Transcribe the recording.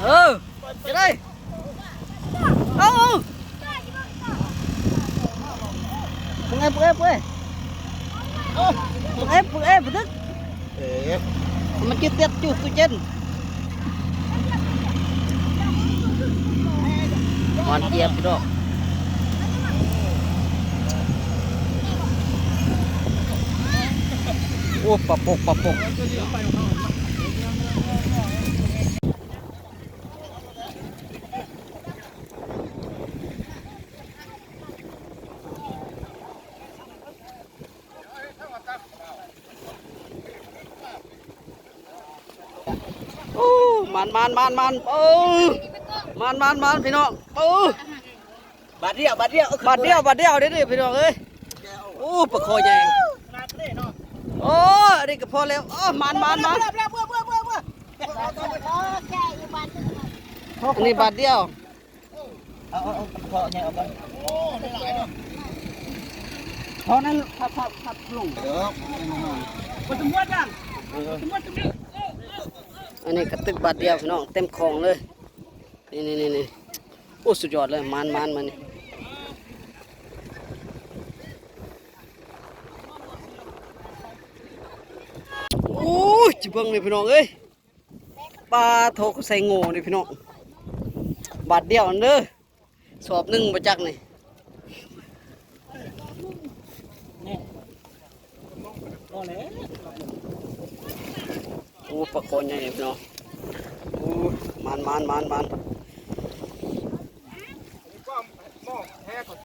ເອີ ຈະໄດ້ ເອົາ ເອົາ ເອົາ ເອົາ ເອົາ ເອົາ ມັນຈິເຕັດຈຸດຕູ້ເຢັນ ຫວານຈຽບພີ່ນ້ອງ. ໂອ້ ປາປົກ ປາປົກ. ໂອ້ ມານໆໆໆ ໂອ້ ມານໆໆ ພີ່ນ້ອງ ໂອ້ ບາດດຽວ ບາດດຽວ ບາດດຽວ ບາດດຽວເດ້ນີ້ ພີ່ນ້ອງເອີຍ. ໂອ້ ປາຄໍໃຫຍ່ ໂອ້ ອັນນີ້ກໍພໍແລ້ວ. ໂອ້ ມານໆໆ ອັນນີ້ບາດດຽວ. ເອົາ ເອົາ ເອົາ ເພາະໃຫຍ່ອອກກ່ອນ ເພາະນັ້ນ ພັບ ພັບ ພັບລົງ ເອີ ອັນນີ້ກະຕຶກບາດດຽວພີ່ນ້ອງ ເຕັມຂອງເລີຍ ນີ້ໆໆ ໂອ້ ສຸດຍອດເລີຍ ມານໆ ມື້ນີ້. ໂອ້ຍ ຊິເບິ່ງເລີຍພີ່ນ້ອງເອີຍ. ປາໂທ ເຂົາໃສ່ໂງ່ນີ້ພີ່ນ້ອງ ບາດດຽວນັ້ນເດີ ສອບໜຶ່ງບໍ່ຈັກນີ້. ໂອ້ ປາຄໍໃຫຍ່ພີ່ນ້ອງ ໂອ້ ມານໆໆໆ.